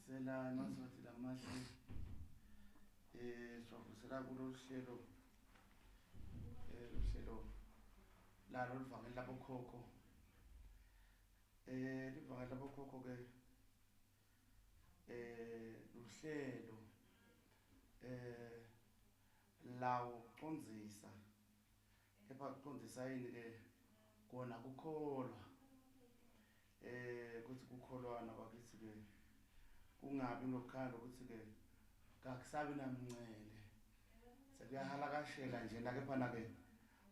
Siyavusela emaSwati lamahle. Siyavusela kulolu hlelo luhlelo lalo livangeli labokhokho. Livangeli labokhokho ke luhlelo lawo kucondzisa kepha kucondzisa yini ke kona kukholwa kuthi kukholwana bakithi ke kungabi nokukhala ukuthi ke kakusabi namncele sekuyahalakashela nje na kepha na ke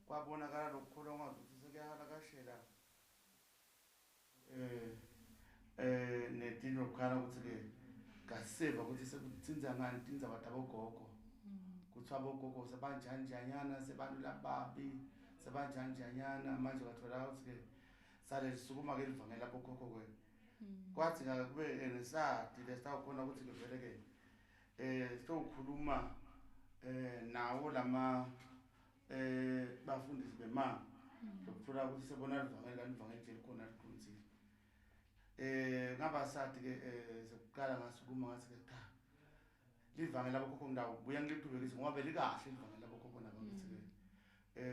kwabonakala lokukholwa ngathi ukuthi sekuyahalakashela netinto kukhala ukuthi ke kaseva ukuthi sekutsinza ngani tindzaba tabogogo kuthiwa abogogo sebanjanjanyana sebantu lababi sebanjanjanyana manje wathola ukuthi ke sale sukuma ke livangeli labokhokho ke kwathi ngake kube nesati lesitawukhona ukuthi ke vele ke sitowukhuluma nawo lama bafundisi bemanga lokuthola ukuthi sebona livangeli kanti ivangeli nje likhona liqondile. Ngaba sathi ke sekuqala ngasukuma ngathi ke cha livangeli labokhokho ndawo buya ngilithubekise ngoba belikahle livangeli labokhokho nabo ngithi ke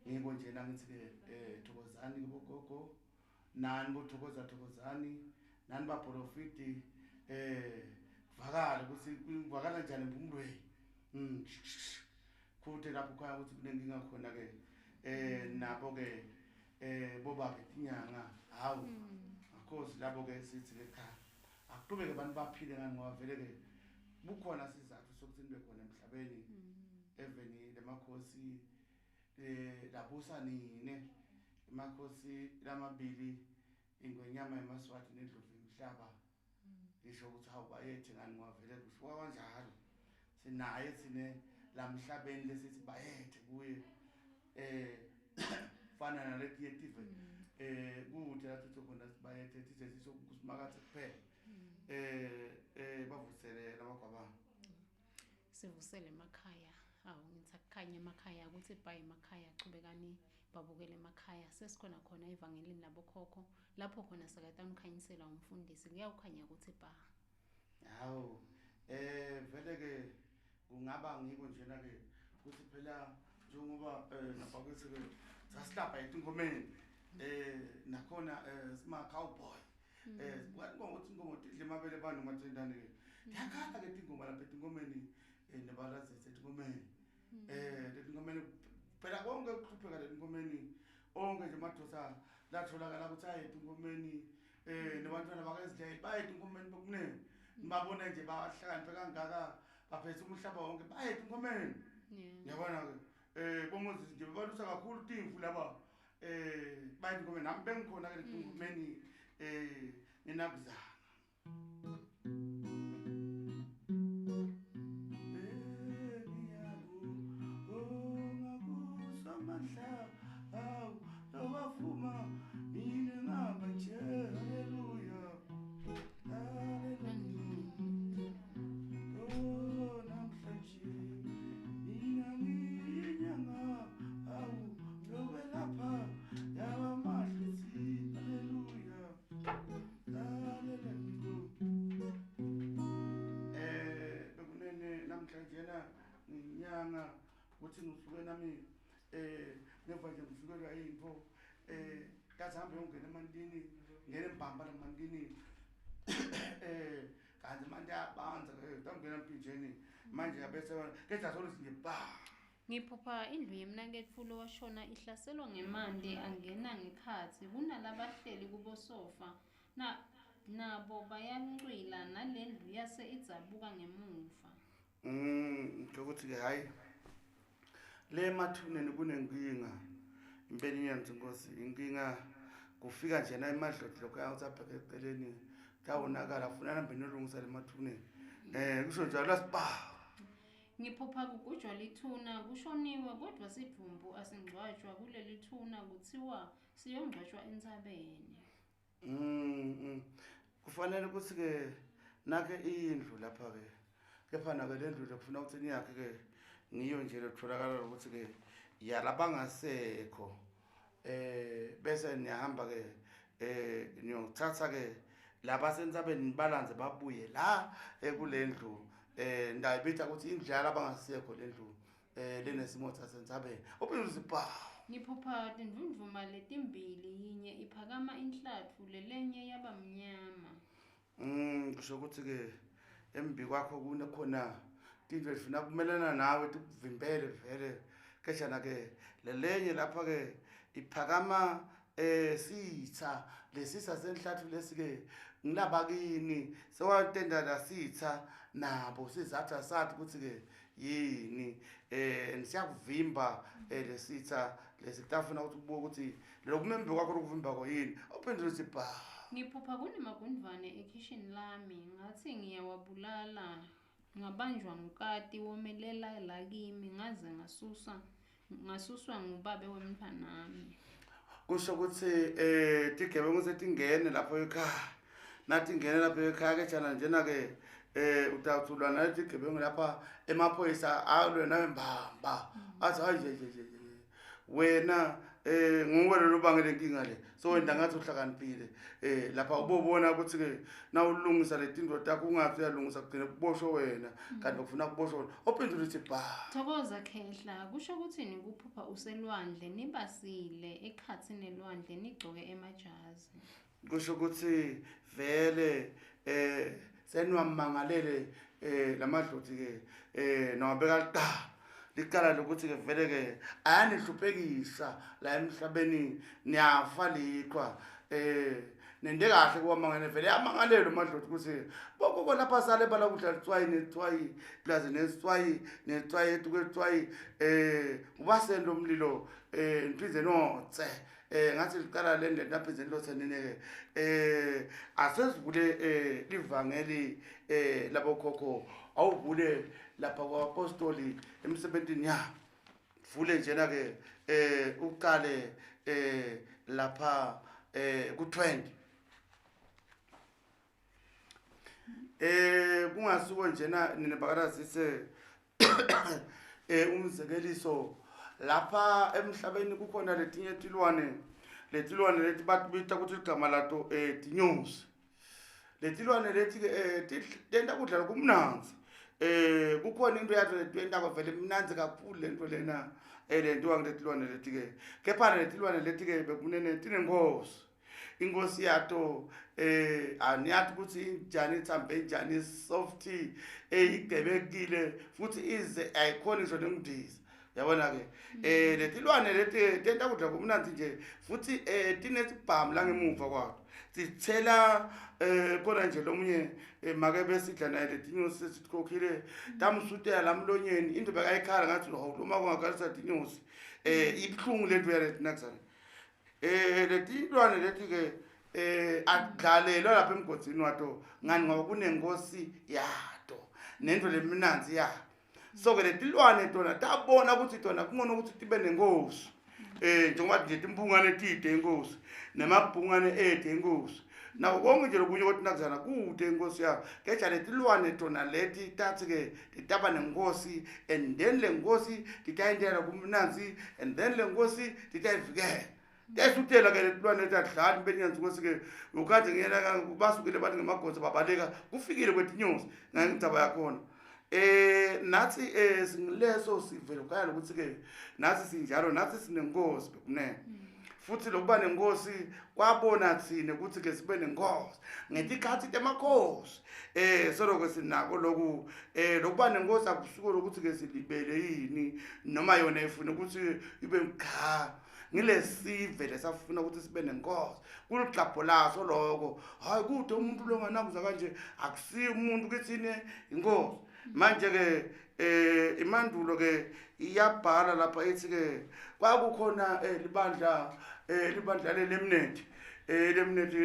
ngiko nje ngithi ke thokozani kubogogo nani bothokoza thokozani nani baprofiti kuvakala ukuthi kuvakala njani emphumulweni kude lapho khaya ukuthi kunenkinga khona ke nabo ke boba betinyanga hawu akhosi labo ke sithi ke cha akuqhubeke abantu baphile ngani ngoba vele ke bukhona sizathu sokuthi nibe khona emhlabeni eveni lemakhosi labusa nine emakhosi lamabili ingwenyama yemaswati nendlovu imhlaba ngisho ukuthi hawu bayethe ngani ngoba vele kusuka kanjalo sinaye sine lamhlabeni lesithi bayethe kuye fana naletinye tive kude lapho khona sibayethe thize sisho kusimakathe kuphela bavusele lamagwabana sivusele emakhaya. Awu ngithi akukhanye emakhaya ukuthi bhayi emakhaya chubekani babukele emakhaya sesikhona khona evangelini labokhokho lapho khona sakatani ukhanyisela umfundisi kuyawukhanya ukuthi bha. Hawu vele ke kungaba ngiko njena ke kuthi phela njengoba nabakithi ke sasilapha etingomeni nakhona sima cowboy ngokuthi ingoma tidle mabele bantu mathendane ke ndiyakhala ke tingoma lapha etingomeni nebalazethe etingomeni letingomeni phela konke kuhlupheka letingomeni onke nje madoda latholakala ukuthi aye etingomeni nabantwana bakaIsrael baye etingomeni bokunene nibabona nje bahlakaniphe kangaka baphethe umhlaba wonke baye etingomeni ngiyabona ke boMoses nje balusa kakhulu timvu laba baye etingomeni nami bengikhona ke etingomeni ninakuzana nginyanga ukuthi ngisuke nami neva nje ngisukelwa yinto kathi hambe ungena emantini ngene embamba lamantini kanti manje abanza ke tangena empinjeni manje abese ke solo nje ba. Ngiphupha indlu yemnaketfu washona ihlaselwa ngemanti angena ngekhatsi kunalabahleli kubosofa na nabo bayancwila nalendlu yase idzabuka ngemuva. Ukuthi ke hayi le mathuneni kunenkinga impela inyanga inkosi inkinga kufika nje na emadloti lokho ayawuthi abheke eceleni kuyawonakala afuna hambe nolungisa le mathuneni kusho njalo lasiba. Ngiphupha kugujwa lithuna kushoniwe kodwa sidvumbu asingcwatshwa kuleli thuna kuthiwa siyongcwatshwa entsabeni. Kufanele ukuthi ke nakhe indlu lapha ke kepha nake le ndlu lekufuna ukuthi niyakhe ke ngiyo nje letholakala ukuthi ke yalabangasekho bese niyahamba ke niyothatha ke Labasentsabeni nibalandze babuye la ekulendlu ndayibita ukuthi indlu yalabangasekho lendlu lenesimo sasentsabeni. Uphinde uthi ba. Ngiphupha tindvundvuma letimbili, yinye iphakama inhlatfu lelenye yaba mnyama. Kusho ukuthi ke embi kwakho kunekhona tintfo lefuna kumelana nawe tikuvimbele vele. Keshana ke lelenye lapha ke iphakama sitha lesisa senhlathu lesike ngilabakini sewatenda la sitha nabo sizathu sathi ukuthi ke yini siyakuvimba lesitha lesitafuna ukuthi kubuke ukuthi lokumembe kwakho lokuvimba ko yini. Uphendule uthi ba. Ngiphupha kunemagundvwane ekhishini lami, ngathi ngiyawabulala ngabanjwa ngukati womelela la kimi ngaze ngasuswa ngubabe wemntwanami. Kusho ukuthi tigebengu setingene lapho ekhaya. Nathi ingene lapho ekhaya ke jana njena ke utawuthulwa naleti tigebengu lapha emaphoyisa alwe nawe mbamba. Athi hayi nje nje wena nguwe lo bangele inkinga le. So wena ngathi uhlakaniphile lapha ubobona ukuthi ke nawulungisa letinto takho ungathi uyalungisa kugcine kuboshwe wena kanti ufuna kuboshwe wena. Uphendule uthi ba. Thokoza Khehla, kusho ukuthi nikuphupha uselwandle nibasile ekhathi nelwandle nigcoke emajazi. Kusho ukuthi vele seniwamangalele lamadloti ke nawabeka liqala liqala lokuthi ke vele ke ayanihluphekisa la emhlabeni niyafa liqhwa nende kahle kuwamangane vele amangalelo madloti ukuthi bokoko lapha sale bala kudla litswayi netswayi plus nesitswayi netswayi etukwetswayi ubaselo umlilo niphinde notse ngathi liqala le ndlela naphinde nilothe nine ke asezivule livangeli labokhokho awuvule lapha kwaapostoli emsebenzini ya vule njena ke uqale lapha ku20 kungasuko njena nina bakazise umzekeliso lapha emhlabeni kukhona letinye tilwane letilwane leti batibita ukuthi igama lato tinyosi. Letilwane leti tenta kudla lokumnandzi. Kukhona into yato letiyentako vele imnandzi kakhulu lento lena lentiwa nguletilwane leti ke. Kepha letilwane leti ke bekunene tinenkosi. Inkosi yato aniyathi ukuthi injani ithambe injani soft igebekile futhi ize ayikhona ngisho nengidiza. Yabona ke letilwane leti tenta kudla kumnandzi nje futhi tinesibhamu la ngemuva kwato. Sithela khona nje lomunye make besidla naye letinyosi sesithokhile tamsutela lamlonyeni into bekayikhala ngathi hawu loma kungakhalisa tinyosi ibhlungu lento yaletinakuzana. Letilwane leti ke akudlalelwa lapha emgodini wato ngani ngoba kunenkosi yato nento lemnandzi yato. So ke letilwane tona tabona ukuthi tona kungcono ukuthi tibe nenkosi njengoba nje timphungane tide inkosi nemabhungane ede inkosi nako konke nje lokunye kodwa nakuzana kude inkosi yawo. Keja letilwane tona leti tathi ke titaba nenkosi and then le nkosi titayentela kumnandzi and then le nkosi titayivikela. Tesutela ke letilwane letadlala impenyanzi inkosi ke ukade ngiyena basukile bathi ngemagosa babaleka kufikile kwetinyosi ngangindaba yakhona. Nathi singileso sivele kuqala ukuthi ke nathi sinjalo nathi sinenkosi bekunene. Futhi lokuba nenkosi kwabona thina ukuthi ke sibe nenkosi ngetikhathi temakhosi soloko sinako loku lokuba nenkosi akusuko lokuthi ke silibele yini noma yona ifuna ukuthi ibe cha ngilesive lesafuna ukuthi sibe nenkosi kuligxabho laso lokho. Hayi kude umuntu lo nganakuza kanje akusiyo umuntu kithini inkosi. Manje ke imandulo ke iyabhala lapha ethi ke kwakukhona libandla libandla leMnethe leMnethe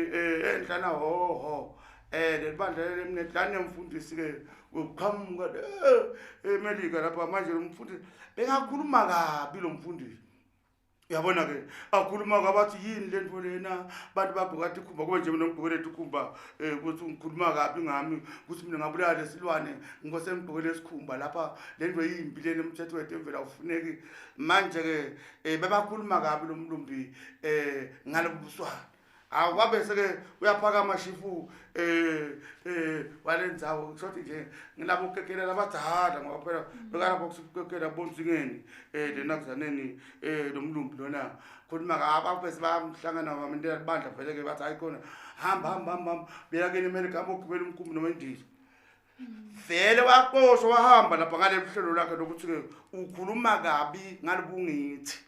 enhlana ho lelibandla leMnethe lanemfundisi ke uqhamuka eMelika lapha. Manje lo mfundisi bekakhuluma kabi lo mfundisi. Uyabona ke akhuluma kabathi yini lento lena bantu bagqoka tikhumba kube nje mina ngigqokele tikhumba ukuthi ngikhuluma kabi ngami ukuthi mina ngabulala lesilwane ngikose ngigqokele isikhumba lapha lento yimbi lena umthetho wethu awufuneki. Manje ke bebakhuluma kabi lo mlumbi ngalobu buswana. Hawu, kwabe seke uyaphakama shifu walendzawo, kusho nje ngilabo kekela labadzala, ngoba phela bekalapho kusikekela bonzingeni lena kuzaneni lo mlumbi lona khuluma abafesi bayamhlangana bamentela libandla vele ke, bathi hayi khona, hamba hamba hamba hamba, buyela kini eMelika, hamba ugibela umkhumbi noma indiza. Vele waxoshwa, wahamba lapha ngaleli hlelo lakhe lokuthi-ke ukhuluma kabi ngalobungithi.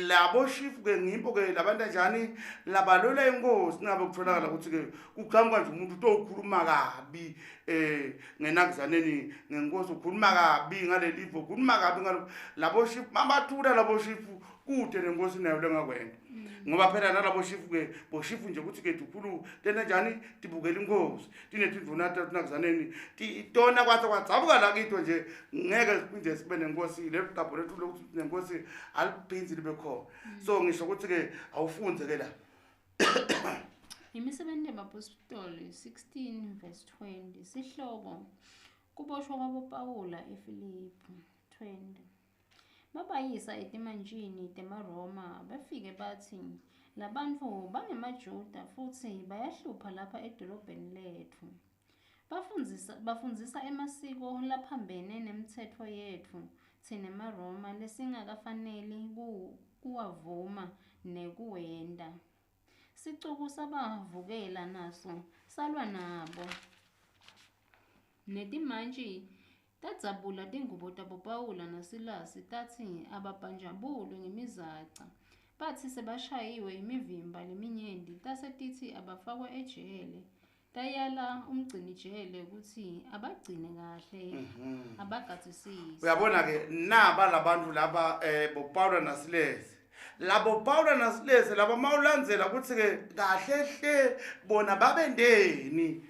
Labo shifu ke ngimpo ke labantu anjani labalwela inkosi, ngabe kutholakala ukuthi ke kuqhamuka nje umuntu utokhuluma kabi ngenakuzaneni ngenkosi, ukhuluma kabi ngaleli livo, ukhuluma kabi ngalo, labo shifu mabathula, labo shifu kude nenkosi nayo lengakwenda, ngoba phela nalabo shifu ke boshifu nje ukuthi ke dukhulu tenta njani, tibukela inkosi, tinetindvuna tatinakuzaneni tona, kwathe kwadzabuka la kito nje, ngeke siphinde sibe nenkosi. Leli gabho lethu lokuthi nenkosi aliphindzi libe khona. So ngisho ukuthi ke awufunze ke la. Imisebenzi yabapostoli 16 verse 20. Sihloko: kuboshwa kwaboPawula eFilipi. 20. Babayisa etimantjini temaRoma, bafike batsi, "Labantfu bangemaJuda futsi bayahlupha lapha edolobheni letfu. Bafundzisa emasiko laphambene nemitsetfo yetfu tsine maRoma lesingakafaneli kuwavuma nekuwenta." Sicuku sabavukela naso salwa nabo. Netimantji tadzabula tingubo taboPawula naSilasi, tatsi ababhanjabulwe ngemizaca. Batsi sebashayiwe imivimba leminyenti, tase titsi abafakwe ejele. Tayala umgcinijele kutsi abagcine kahle, abagadzisise. Uyabona ke, naba labantu laba boPaula naSilesi, labo Paula naSilesi laba, mawulandzela ukuthi ke kahle hle bona babendeni,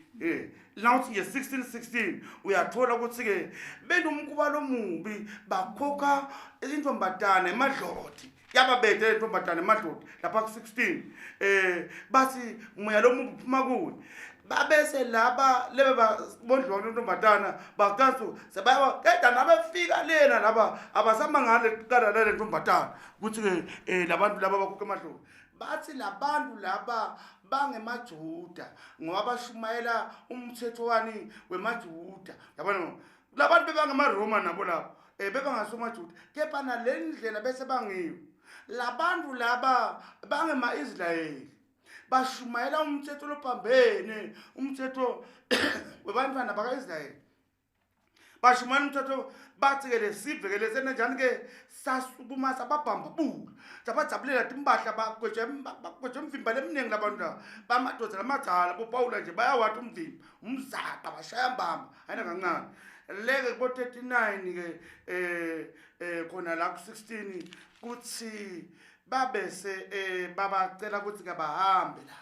nawuthi nje 16 16 uyathola ukuthi ke benomkhuba lomubi, bakhokha intombatana emadloti, yababethe intombatana emadloti lapha ku 16, bathi moya lomubi uphuma kuye, babese laba lebe bondliwa kuntombatana bakansu sebaya keda nabefika lena laba abasamangale kuqala lale ntombatana ukuthi ke labantu laba bakhokha emadloti, bathi labantu laba bangemaJuda ngoba bashumayela umthetho wani wemaJuda. Yabona, labantu bebangemaRoma nabo labo bebangasomaJuda, kepha nale ndlela bese bangiyo labantu laba bangema-Israyeli, bashumayela umthetho lophambene, umthetho webantwana baka-Israyeli, bashumayela umthetho. Bathi-ke lesive-ke lesenenjani-ke sasukuma sababhambabula, sabajabulela timpahla, bagweje imvimba leminingi labantu laba bamadoda lamadzala boPawula nje, bayawati umvimba umzaqa, bashaya mbamba ayina kancane. Leke kubo-39 ke khona la ku-16 kuthi babese babacela ukuthi kabahambe la,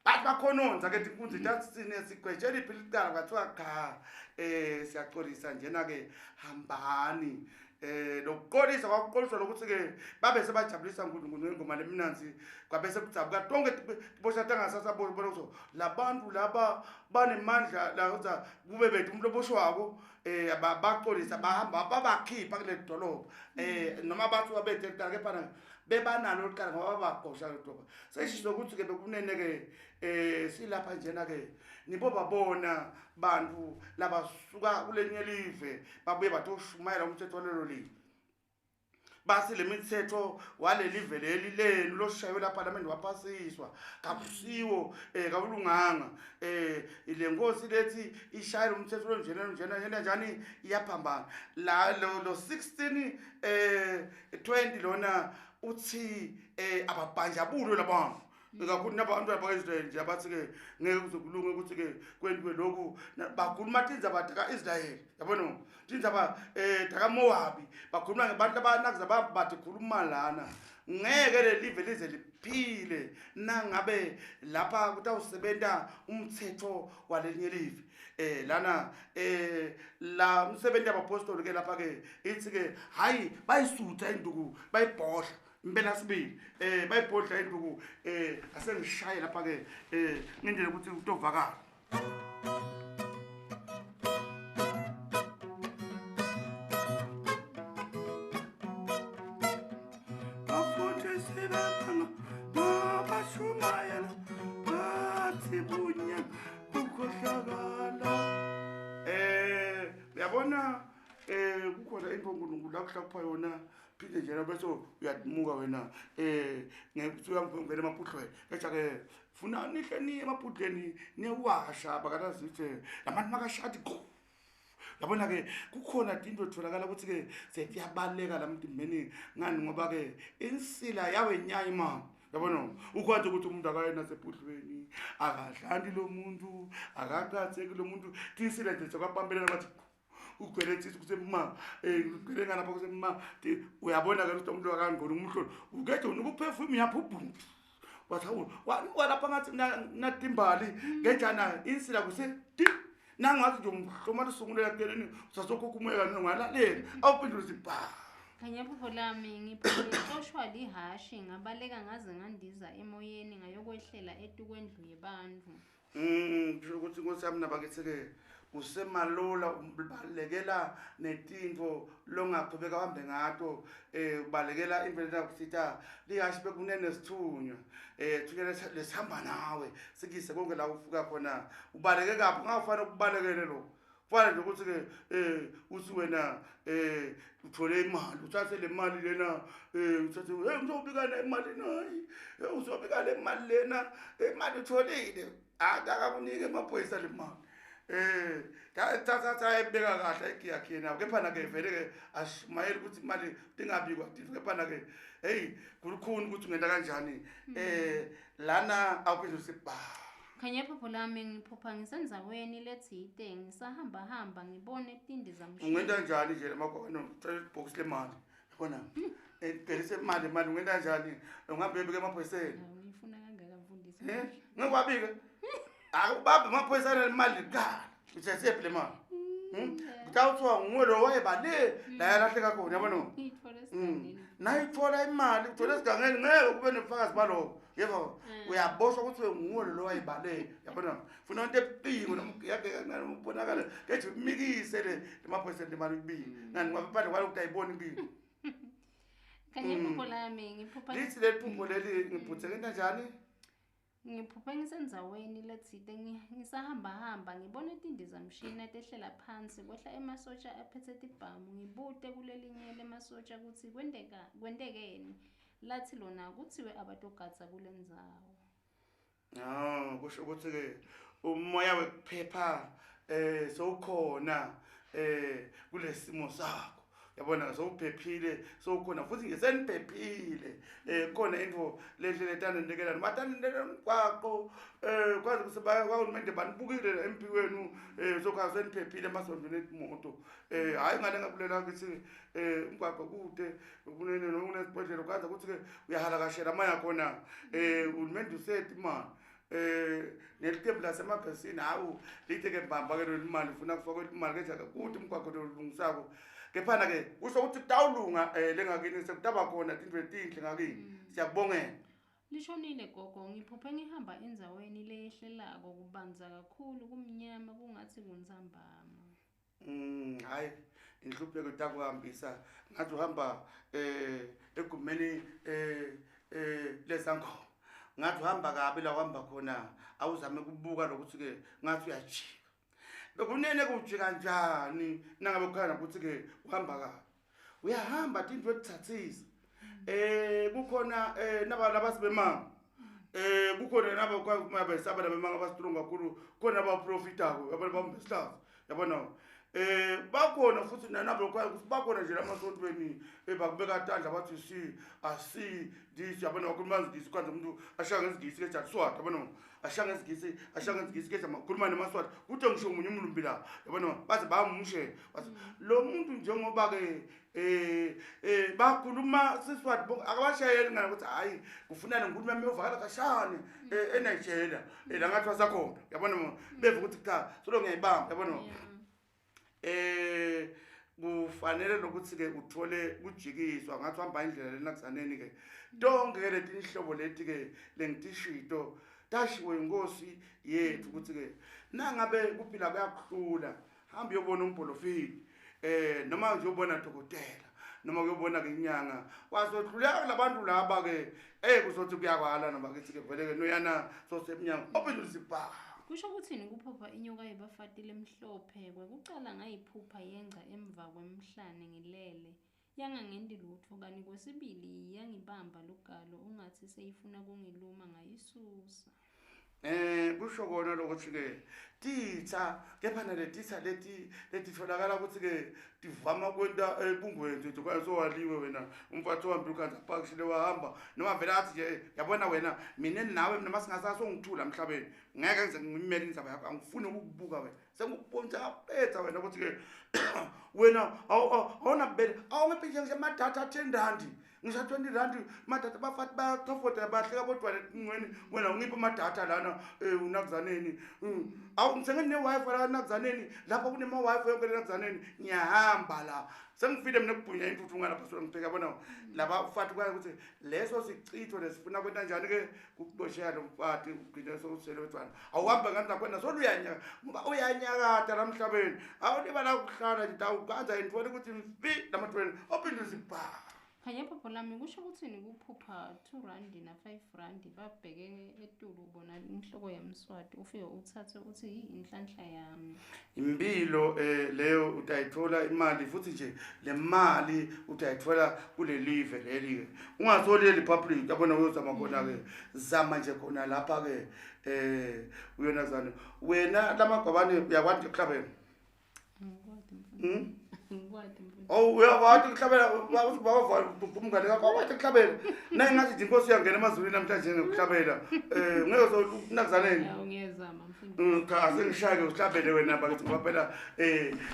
bathi bakhononza ke tinkunzi, tathi sine sigwetshela iphi licala? Kwathiwa cha, siyaxolisa njena ke, hambani. Lokuqolisa kwakuqoliswa lokuthi ke babe sebajabulisa uNkulunkulu ngengoma lemnanzi, kwabe sekudzabuka tonke tibosha tangasasa, bona ukuthi labantu laba banemandla la ukuthi kube bethu umuntu oboshwako. Baxolisa, bahamba, babakhipha kuleli dolobha, noma bathi wabethe kuqala, kepha bebanalo licala ngoba babagosha ledolobha. Seshiso ukuthi ke bekunene ke silapha njena ke nibo babona bantu labasuka kulenye live babuye batoshumayela umthetho walelo live, basi le mithetho waleli live leli lenu loshaywe la parliament waphasiswa kakusiwo, kawulunganga. Le nkosi lethi ishayela umthetho lonjena njena njena njani iyaphambana la. Lo 16 20 lona uthi ababhanjabulwe labantu, ikakhulu nabantu bakwa-Israyeli nje, abathi-ke ngeke kuze kulunge ukuthi-ke kwentiwe lokhu. Bakhuluma tindzaba taka-Israyeli, yabona, tindzaba takaMowabi, bakhuluma ngebantu abanakuza bathi khuluma lana, ngeke leli live lize liphile nangabe lapha kutawusebenta umthetho walelinye live. Lana la umsebenzi yabapostoli ke lapha ke ithi ke hayi, bayisutha induku, bayibhodla impela sibili, bayibhodla induku. Asengishaye lapha ke ngindlela ukuthi utovakala. Bafundisi bebanga. Bunya kukhohlakala. Uyabona kukhona into uNkulunkulu akuhlakupha yona phinde njena bese uyadimuka wena ngeke uyangena emaphuhlweni keja ke funa nihle niye emaphuhlweni niyewasha bakalazithe labantu makashadi. Yabona ke kukhona tinto etholakala ukuthi ke setiyabaleka la mtimbeni ngani ngoba ke insila yawe nyaya imali. Yabona ukwazi ukuthi umuntu akayena sephuhlweni akadlali lo muntu akaqatheki lo muntu tinsila nje sekwapambelela bathi ugcwele thithi kusema ugcwele ngalapha kusema. Uyabona ke ukuthi umuntu akangqoni umhlolo ukede unukuphefuma uyaphubhuntu wathi hawu walapha ngathi natimbali ngejana insila kuse ti nangathi nje umhloma lusungulela kukeleni usasokhokha umoya kancane ngalalela awuphendule uthi ba. Khanya phupho lami ngiphuphe ngixoshwa lihashi ngabaleka ngaze ngandiza emoyeni ngayokwehlela etukwendlu yebantu. Kusho ukuthi inkosi yami nabakithi ke kusemalula ubalekela netinto longaqhubeka uhambe ngato ubalekela into lena kusitha lihashi bekunene sithunywa thunywa lesihamba nawe sikise konke la ufika khona ubaleke kaphi ungafana ukubalekele lo kufana nje ukuthi ke uthi wena uthole imali uthathe le mali lena uthathe hey ngizobika le mali nayi uzobika le mali lena imali utholile akakunike emaphoyisa le mali thatha ayibeka kahle ayigiyakhe nawo kepha ke vele ke ashumayeli ukuthi imali ingabikwa kepha ke hey kulukhuni ukuthi ungenda kanjani lana awuphinde usibha. Khanya phupho lami ngiphupha ngisendzaweni lethite ngisahamba hamba ngibone tindizamshini. Ungenda njani nje emakhona uthatha ibhox lemali yabona egcwelise imali imali ungenda njani ungabe uyobika emaphoyiseni? Ngifuna kangaka mfundisi. Ngikwabike akubambe emaphoyiseni le mali kuqala uthathephi le mali? Kutawuthiwa nguwe lo wayebale la yalahleka khona yabona. Ngiyithola esigangeni. Nayithola imali uthola esigangeni ngeke kube nobufakazi baloko. Yebo uyaboshwa ukuthi nguwe lo wayebale yabona. Funa into ebucingo noma yakhe kancane ubonakala kethi umikise le emaphoyiseni le mali ibili. Ngani ngoba phandle kwalokuthi ayiboni ibili. Kanye iphupho lami ngiphupha lithi leli phupho leli ngiphutheke into njani? Ngiphuphe ngisendzaweni lethite ngisahamba hamba ngibone tindizamshini etehlela phansi kwehla emasotsha aphethe tibhamu ngibute kulelinye lemasotsha ukuthi kwentekeni lathi lona kuthiwe abatogadza kulendzawo. Kusho ukuthi ke umoya wekuphepha sowukhona kulesimo sakho yabona sowuphephile sowukhona futhi nje seniphephile khona into lehle letanendekelana batanendekela umgwaqo kwazi ukuthi kwahulumende banibukile la MP wenu sokhazi seniphephile emasontweni etimoto hayi ngale ngakulela ukuthi umgwaqo kude kunene nokunesibhedlela kwazi ukuthi ke uyahalakashela maya khona uhulumende usethi imali neliqembu lasemabhesini hawu lithe ke mbamba ke lolu mali ufuna kufakwe imali ke kude umgwaqo lolungisako kephana ke kusho ukuthi kutawulunga lengakini sekutaba khona tintfo letinhle ngakini. Siyakubongela. Lishonile gogo ngiphuphe ngihamba endzaweni leyehlelako kubanza kakhulu kumnyama kungathi kuntsambama. Hayi inhlupheko itakuhambisa ngathi uhamba egumeni lesankho ngathi uhamba kabi la uhamba khona awuzame ukubuka lokuthi ke ngathi uyajika bekunene kujika kanjani nangabe kukhona ukuthi ke uhamba kabi uyahamba tintfo etithathisa kukhona nabasibemanga kukhona nabo kwabesaba nabemanga abastrong kakhulu khona abaprofitako abantu bambesihlaza yabona bakhona futhi nanabo bakhona nje lamasontweni bakubeka tandla bathi si asi this yabona bakhuluma ngezingisi kwanza umuntu ashaya ngezingisi ke jatswat yabona ashaya ngezingisi ashaya ngezingisi ke makhuluma nemaswati kude ngisho omunye umlumbi la yabona baze bamushe bathi lo muntu njengoba ke bakhuluma siswati akabashayeli ngani ukuthi hayi kufunana ngikhuluma emevakala kashane eNigeria la ngathi wasakhona yabona beve ukuthi cha solo ngiyayibamba yabona kufanele lokuthi ke uthole kujikiswa ngathi uhamba indlela lena kuzaneni ke tonke leti inhlobo leti ke lengitishito tashiwe inkosi yethu ukuthi ke nangabe kuphila kuyakuhlula hamba uyobona umprofiti noma nje ubona dokotela Noma kuyobona ke inyanga wazohluleka labantu laba ke kuzothi kuyakwala noma kithi ke vele ke noyana sosemnyango ophendula isibhamu. Kusho ukuthini ukuphupha inyoka yebafati lemhlophe? Kwekucala ngayiphupha yengca emva kwemhlane ngilele, yangangenti lutho, kani kwesibili yangibamba lugalo ungathi seyifuna kungiluma, ngayisusa. Kusho kona lokuthi ke titha kepha nale titha leti letitholakala ukuthi ke tivama kwenta ebungwenzi nje kwaye sowaliwe wena umfathi ohambe ukhanza pakishile wahamba noma vele athi nje yabona wena mina nawe noma singasasongithula emhlabeni ngeke ngize ngimele indzaba yakho, angifuni ukukubuka wena, sengikubonisa ngaqeda wena ukuthi ke wena awunabele awungiphi nje amadatha 10 rand, ngisho 20 rand madatha, bafati bayachofota bahleka bodwa ncweni, wena ungiphi amadatha lana unakuzaneni awu ngithenge ne-Wi-Fi la nakuzaneni lapha kunema-Wi-Fi yonke le nakuzaneni, ngiyahamba la sengifile mina kubhunya intuthu ngalapha so ngibheka bona laba ufati kwaye ukuthi leso sicitho lesifuna kwenta njani ke kukuboshela lo mfati ugcine sowusele wedwana, awuhambe ngani nakhona soluyanyaka ngoba uyanyakata la emhlabeni, awulibala ukuhlala nje awukanza intfole ukuthi mfi lamatweni ophinde uzibha. Khanya phupho lami, kusho ukuthini kuphupha 2 rand na 5 rand babheke etulu ubona inhloko yamswati ufike uthathe uthi inhlanhla yami? Impilo leyo utayithola imali futhi nje le mali utayithola kulelive leli ke ungatholi le republic yabona uyozama khona ke zama nje khona lapha ke uyona zana wena lamagwabane uyakwati ukuhlabela? Angikwati mfundisi. Angikwati mfundisi. Oh, uyakwati ukuhlabela bawavala umngane wakho awathi ukuhlabela naye ngathi nje inkosi uyangena emazulwini namhlanje ngokuhlabela ngeke unakuzaneni. Hawu ngiyazama mfundisi. Cha asengishaye uhlabele wena bakithi ngoba phela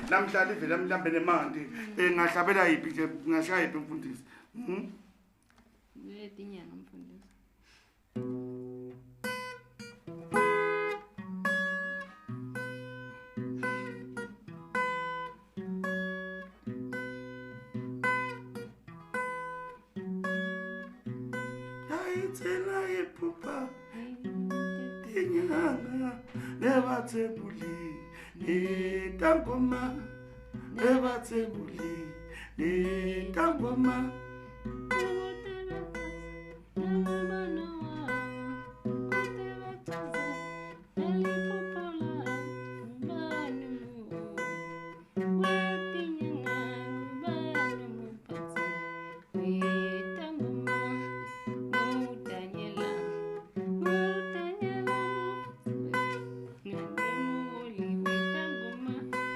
namhla live lami lambe nemanti ngahlabela yiphi nje ngashaya yiphi mfundisi? Letinyanga mfundisi. Ayithela iphupha inyanga nebathebuli netangoma nebathebuli netangoma.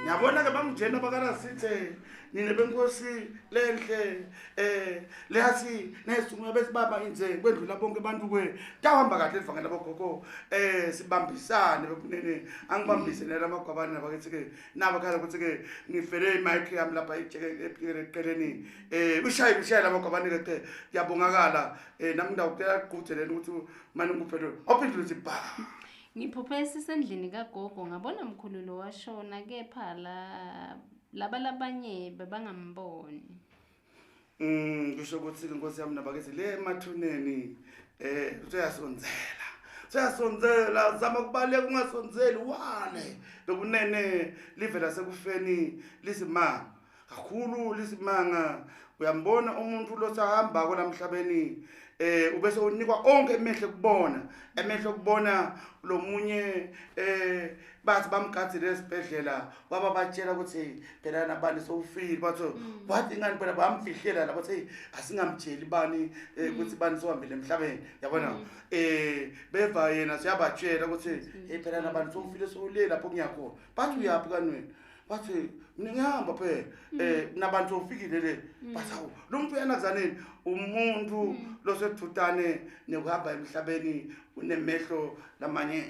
Ngiyabona ke bamjena bakarasithe nine benkosi lenhle leyathi nesunga besibaba inje kwendlula bonke abantu kwe tawuhamba kahle livangela bogogo sibambisane bekunene angibambise nalamagwabane nabakithi ke nabo khala ukuthi ke ngifele imic yami lapha ijeke eqeleni ushaye lamagwabane ke ke kuyabongakala nami ngidawucela kugqugquzeleni ukuthi manje ngikuphele awuphinde uthi ba. Ngiphuphe sisendlini kagogo ngabona mkhulu lo washona kepha laba labanye bebangamboni. Kusho ukuthi inkosi yami nabakithi le emathuneni useyasondzela. Useyasondzela zama kubaleka ungasondzeli wale. Bekunene live lasekufeni lisimanga kakhulu lisimanga. Uyambona umuntu losahamba kolamhlabeni ubese unikwa onke emehlo kubona emehlo kubona lomunye bathi bamgadzile esibhedlela baba batshela ukuthi phela nabani sowufile bathi wathi ingani phela bamfihlela lapho bathi asingamtsheli bani ukuthi bani sohambile emhlabeni yabona beva yena siyabatshela ukuthi hey phela nabani sowufile sowule lapho ngiyakhona bathi uyaphi kanweni bathi mina ngihamba phela nabantu ufikile le bathi hawu lo muntu uyanakuzaneni umuntu losethutane nekuhamba emhlabeni unemehlo lamanye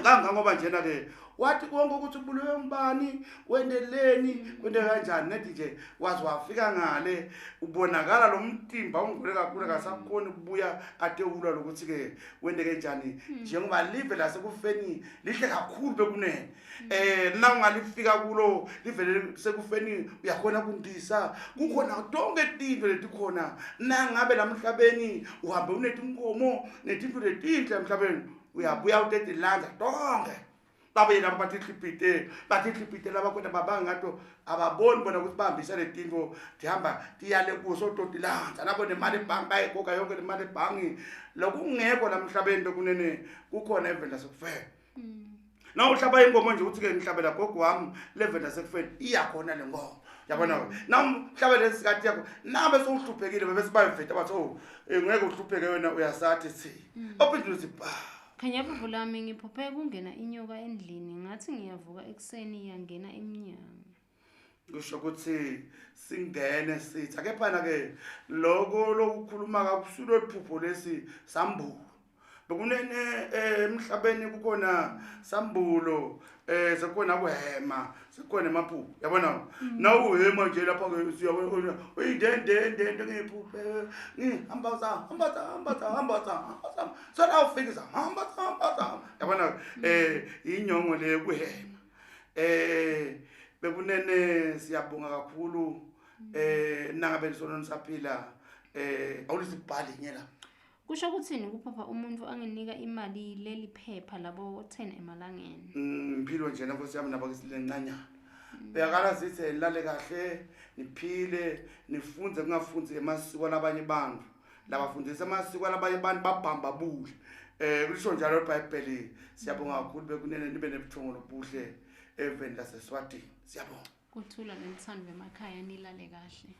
kangangoba njena ke wathi konke ukuthi ubulewe ngubani wendeleni kwente kanjani nethi nje waze wafika ngale ubonakala lo mtimba ungcole kakhulu akasakhoni ukubuya atewulwa lokuthi ke wente kanjani njengoba live lasekufeni lihle kakhulu bekunene na ungalifika kulo livele sekufeni uyakhona kundisa kukhona tonke tinto letikhona nangabe lamhlabeni uhambe unetinkomo netinto letinhle emhlabeni uyabuya utetilanda tonke. Babuye laba batihlipite, batihlipite laba khona babangato ababoni bona ukuthi bahambisa letinto tihamba tiyale kuso totilandza nabo nemali ebhangi bayikhokha yonke lemali ebhangi lokungekho la emhlabeni bekunene kukhona eveni lasekufeni. Na uhlaba ingoma nje uthi ke ngihlabela gogo wami leveni lasekufeni, iyakhona le ngoma, yabona. Na uhlaba lesikhathi yakho nabe sowuhluphekile bese bayiveta bathi, "Oh, ngeke uhlupheke wena, uyasathi thi ophindile uthi ba." Khanya phupho lami, ngiphuphe kungena inyoka endlini, ngathi ngiyavuka ekuseni yangena emnyango. Kusho ukuthi singene sithi akephana ke lokho lokukhuluma kakusulo iphupho lesi sambulo bekunene emhlabeni kukhona sambulo, sekukhona kuhema, sekukhona emaphupho, yabona. Na uhema nje lapha ke siyabona uyindende ndende ngiphuphe ngihamba za hamba za hamba za hamba za hamba za sola ufikisa hamba za hamba za, yabona, inyongo le kuhema. Bekunene siyabonga kakhulu nangabe nisona nisaphila, awulisibhali nyela. Kusho ukuthini ukuphupha umuntu anginika imali leli phepha labo 10 emalangeni? Impilo nje nkosi yami nabo silencanyana. Uyakala sithi nilale kahle, niphile, nifunze kungafunzi emasiko labanye bantu. Labafundisa amasiko labanye abantu babhamba buhle. Kusho njalo iBhayibheli. Siyabonga kakhulu bekunene, nibe nebuthongo lobuhle eveni laseSwatini. Siyabonga. Kuthula nelithando emakhaya, nilale kahle.